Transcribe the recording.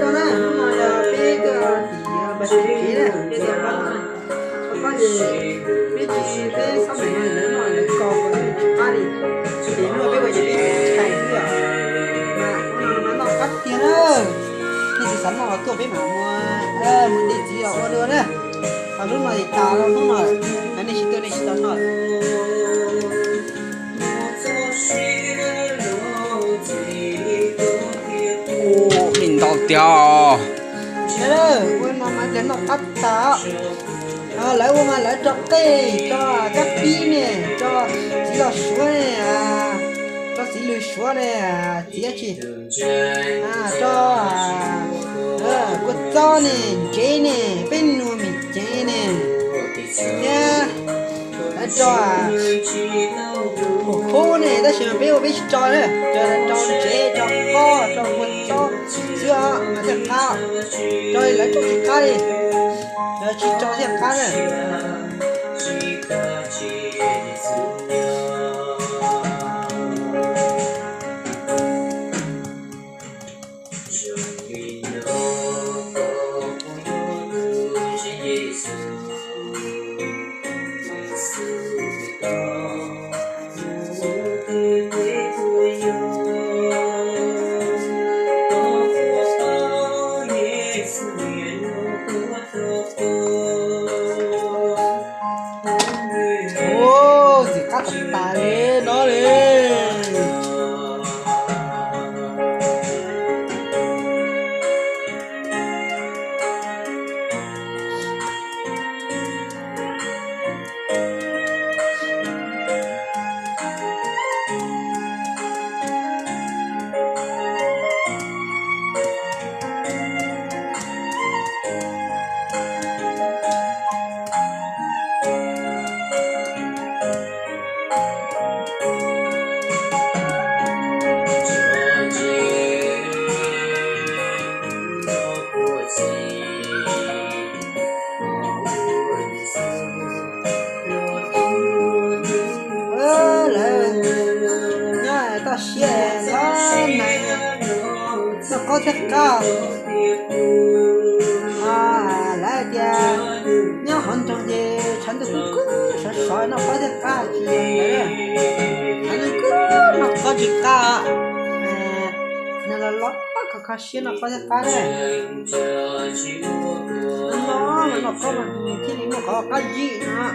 Hnub no yog peb tuaj tim Npas Tsev Kev na, peb tuaj pab no. Thaum pab ces peb tsis, peb xab maim no lawv noj lawv kos kom tsis qab li, ces hnub no peb ua ces peb tshais xwb os. Mas hnub no mas noj qab tiag na. Nej tsis xav noj los tuaj peb mam mus, mus de txiv los ua dua na. Ho lub no ces tas lawm hnub no, nej tsis tuaj nej tsis tau noj. Ua li ntau tiag. Ua no mas noj qab tas. Lawv ua mas lawv rau qej, rau kab pib ne, rau txiv los suav ne, rau txiv lws suav ne, txiv tsis, rau kua txob ne, ntsev ne, peb nus mis ceev ne, thiab lawv rau khub ne, tab sis mas peb ua peb tsis rau na, rau ntsev, rau qob, rau kua txob xwb os mas thiaj qab. Rau li lawv rau tsis qab li, lawv tsis rau thiaj qab na. Ntxim qab tas tas li no li. Lawv nyob toj siab no, noj qaub thiab qab. Lawv tias nyob hauv nroog ces tshav ntuj kub kub sov sov noj qaub thiab qab tsis yog ntawd. Tshav ntuj kub noj qaub tsis qab. Nws los los kho kho siab noj qaub thiab qab na. Noj noj qaub mas nws thiaj li muaj qhov qab zib no.